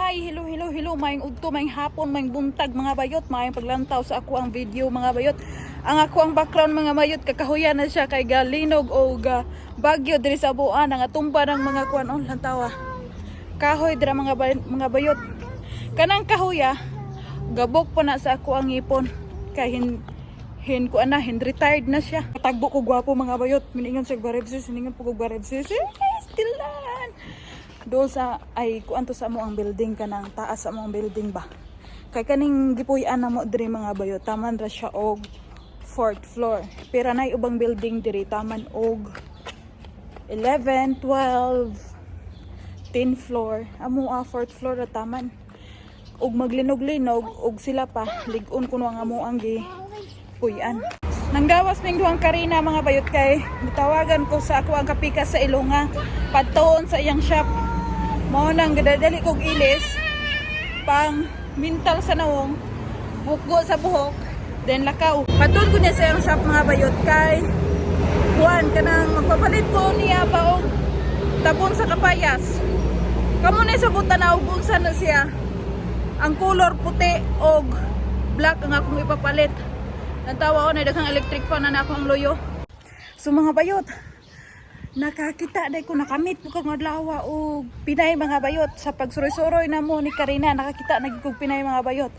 Hi, hello, hello, hello. Maayong udto, maayong hapon, maayong buntag, mga bayot. Maayong paglantaw sa ako ang video, mga bayot. Ang ako ang background, mga bayot, kakahuya na siya kay galinog o ga bagyo diri sa buan ang atumba ng mga kuan on lantawa. Kahoy dira, mga bayot. Kanang kahuya, gabok pa na sa ako ang ngipon. Kay hin hin ko ana hin retired na siya. Tagbo ko gwapo, mga bayot. Miningan sa barebsis, miningan po ko barebsis. Eh, still lan. Doon sa ay kuan to sa amo ang building, kanang taas sa among building ba. Kay kaning gipuy-an na mo diri, mga bayot, taman ra siya og fourth floor. Pero nay ubang building diri, taman og 11, 12, 10 floor. Amo ah, fourth floor ra taman. Og maglinog-linog og sila pa lig-on kuno ang amo ang gipuy-an. Nanggawas ning duhang Karina, mga bayot, kay mitawagan ko sa ako ang kapikas sa Ilonga padtoon sa iyang shop. Mao nang gadadali kog ilis pang mental sa nawong, bukgo sa buhok, then lakaw. Padtoon ko niya sa iyang shop, mga bayot, kay kuan kanang magpapalit ko niya ba og tabon sa kapayas. Kamo na sa tanaw kung unsa na siya. Ang color puti og black ang akong ipapalit. Natawa ko na daghang electric fan na ako ang loyo. So mga bayot, nakakita day ko, nakamit ko kang adlaw og Pinay, mga bayot, sa pagsuroy-suroy na mo ni Karina, nakakita na gyud kog Pinay, mga bayot.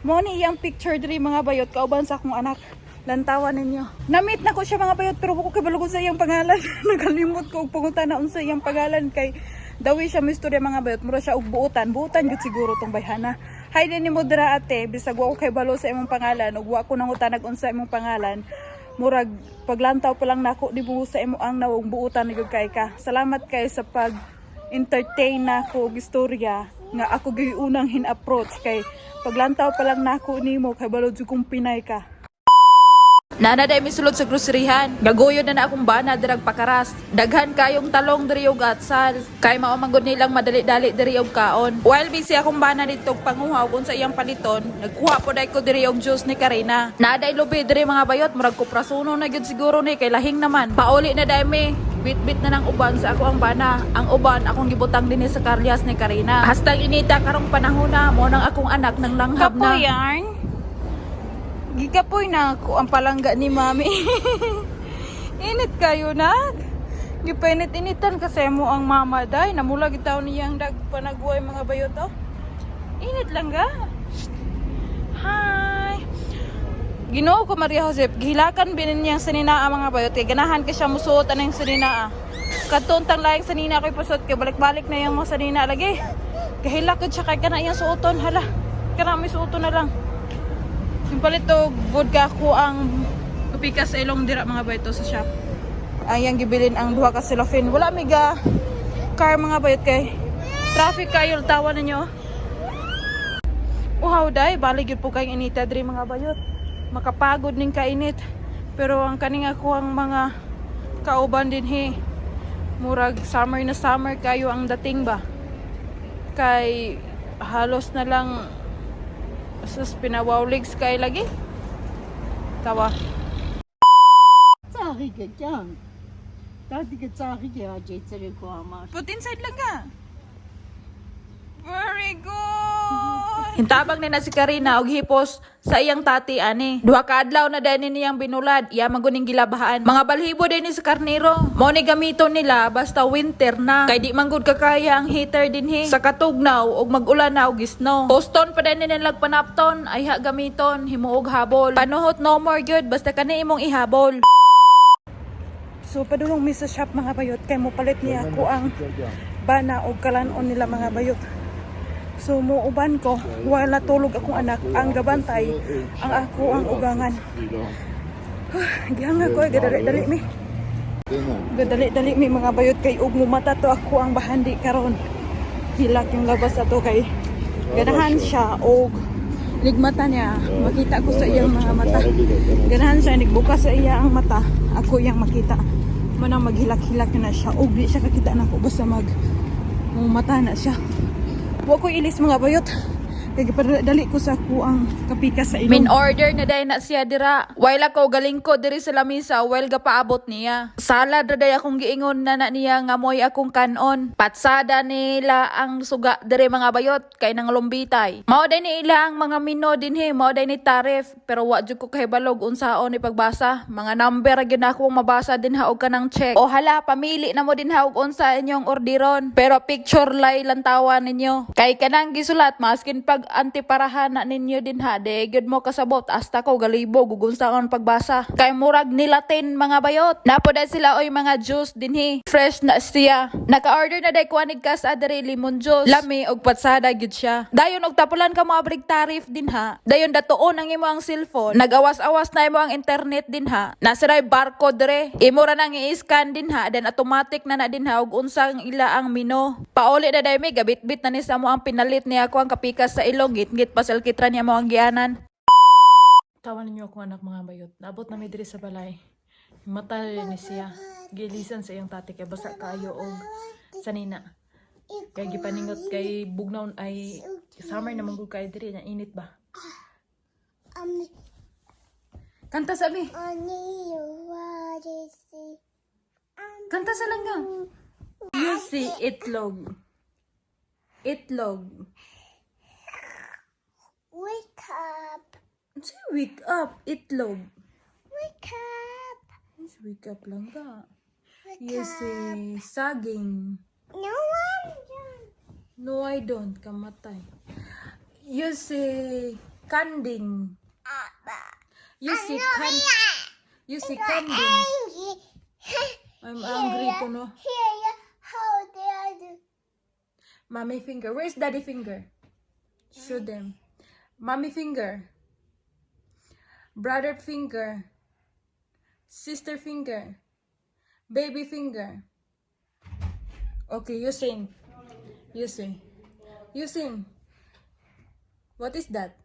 Mo ni iyang picture diri, mga bayot, kauban sa akong anak. Lantawan ninyo. Na-meet na ko siya, mga bayot, pero ko kabalo ko sa iyang pangalan. Nakalimot ko og pangutana unsa iyang pangalan kay dawi siya mo istorya, mga bayot, mura siya og buotan. Buotan gyud siguro tong bayhana. Hi din nimo dira, ate, bisag wa ko kay balo sa imong pangalan ug wa ko nangutanag unsa imong pangalan. Murag paglantaw pa lang nako di mo sa imo ang nawong, buutan ni gyud kay ka. Salamat kay sa pag entertain nako og istorya nga ako gyud unang hin-approach kay paglantaw pa lang nako nimo kay balo jud kong Pinay ka. Nana day misulod sa groceryhan. Gaguyod na na akong bana dirag pakaras. Daghan kayong talong diri og atsal. Kay mao man gud nilang madali-dali diri og kaon. While busy akong bana dito og panguhaw kung sa iyang paliton, nagkuha po day ko diri og juice ni Karina. Naa day lubi diri, mga bayot, murag kuprasuno na gyud siguro ni kay lahing naman. Pauli na day mi. Bit-bit na ng uban sa ako ang bana. Ang uban akong gibutang dinhi sa karyas ni Karina. Hastang inita karong panahon na mo nang akong anak nang langhab na. Kapoy yarn. Gikapoy na ako ang palangga ni Mami. Init kayo nag. Gipainit-initan kasi mo ang mama day. Namula gitaw niyang dag panagway, mga bayot oh. Init lang ga. Hi. Ginoo ko Maria Josep, gihilakan binin niyang sanina ang mga bayot kay ganahan kay siya musuot anang sanina. Katuntang laing sanina kay pasot kay balik-balik na yung mga sanina lagi. Kahilak gud siya kay kana iyang suoton, hala. Kana may suoton na lang. Yung palit og vodka ko ang kapikas sa ilong dira, mga bayot, sa shop. Ay ang gibilin ang duha ka cellophane. Wala mi ga car, mga bayot, kay traffic kayo, tawa ninyo. Uhaw day, balik yun po kayong inita diri, mga bayot. Makapagod ning kainit. Pero ang kaning ako ang mga kauban din he. Murag summer na summer kayo ang dating ba. Kay halos na lang sus pinawawligs kay lagi. Tawa. Ծաղիկը կյանք։ Տատիկը ծաղիկ է աճեցրել քո համար։ Put inside lang ka. Very good. Hintabang ni na si Karina og hipos sa iyang tati ani. Duha ka adlaw na dahil niyang binulad, iya man guning gilabahan. Mga balhibo din ni sa karnero. Mao ni gamiton nila basta winter na. Kay di man gud kakaya ang heater dinhi. Sa katugnaw og mag-ulan na og snow. Poston pa din nila panapton, ay ha gamiton himuog habol. Panuhot no more gyud basta kani imong ihabol. So padulong mi sa shop, mga bayot, kay mo palit niya ako ang bana og kalanon nila, mga bayot. So muuban ko while natulog akong anak, ang gabantay ang ako ang ugangan. Gihanga ko ay gadali-dali mi. Gadali-dali mi, mga bayot, kay ug mumata to ako ang bahandi karon. Hilak yung labas ato kay ganahan siya og nigmata niya, makita ko sa iyang mga mata. Ganahan siya nigbukas sa iya ang mata, ako iyang makita. Manang maghilak-hilak na siya og di siya kakita nako basta mag mumata na siya. Wa ko ilis, mga bayot. Kay gipadali ko sa ako ang kapikas sa ilong. Min order na day na siya dira. While ako galing ko diri sa lamisa while gapaabot niya. Salad ra day akong giingon na na niya nga moy akong kanon. Patsada nila ang suga diri, mga bayot, kay nang lumbitay. Mao day ni ila ang mga mino dinhi, mao day ni tarif, pero wa jud ko kahibalog unsaon ni pagbasa. Mga number ra gyud na akong mabasa dinha og kanang check. O hala, pamili na mo dinha og unsa inyong orderon. Pero picture lay lantawan ninyo. Kay kanang gisulat maskin pag antiparahan na ninyo dinha, de gyud mo kasabot, hasta ko galibog ug unsaon pagbasa. Kay murag nilatin, mga bayot. Napo dahil sila oy mga juice dinhi. Fresh na siya. Naka-order na day kuanig ka sa diri lemon juice. Lami og patsada gyud siya. Dayon og tapulan ka mo abrig tarif dinha. Dayon datuon ang imo ang cellphone. Nagawas-awas na imo ang internet dinha. Nasiray barcode dire. Imo ra nang i-scan dinha, then automatic na na dinha og unsang ila ang mino. Pauli na day mi gabitbit na ni sa mo ang pinalit niya ako ang kapikas sa ilong, ngit-ngit pa sa alkitran niya mo ang gianan. Tawa ninyo akong anak, mga bayot. Naabot na mi diri sa balay. Mata ni siya. Gilisan sa iyang tati kay basa kaayo og sanina. Kay gipaningot kay bugnaw ay summer na manggug kay diri na init ba. Kanta sabi. Kanta sa langgam. You see itlog. Itlog. Wake up. Say wake up, itlog. Wake up. Yes, wake up lang ka. Wake You say saging. No one don't. No, I don't. Kamatay. You say kanding. You say kanding. Angry. I'm angry ko, no. Here, how dare you? Mommy finger. Where's daddy finger? Show them. Mommy finger. Brother finger. Sister finger. Baby finger. Okay, you sing. You sing. You sing. What is that?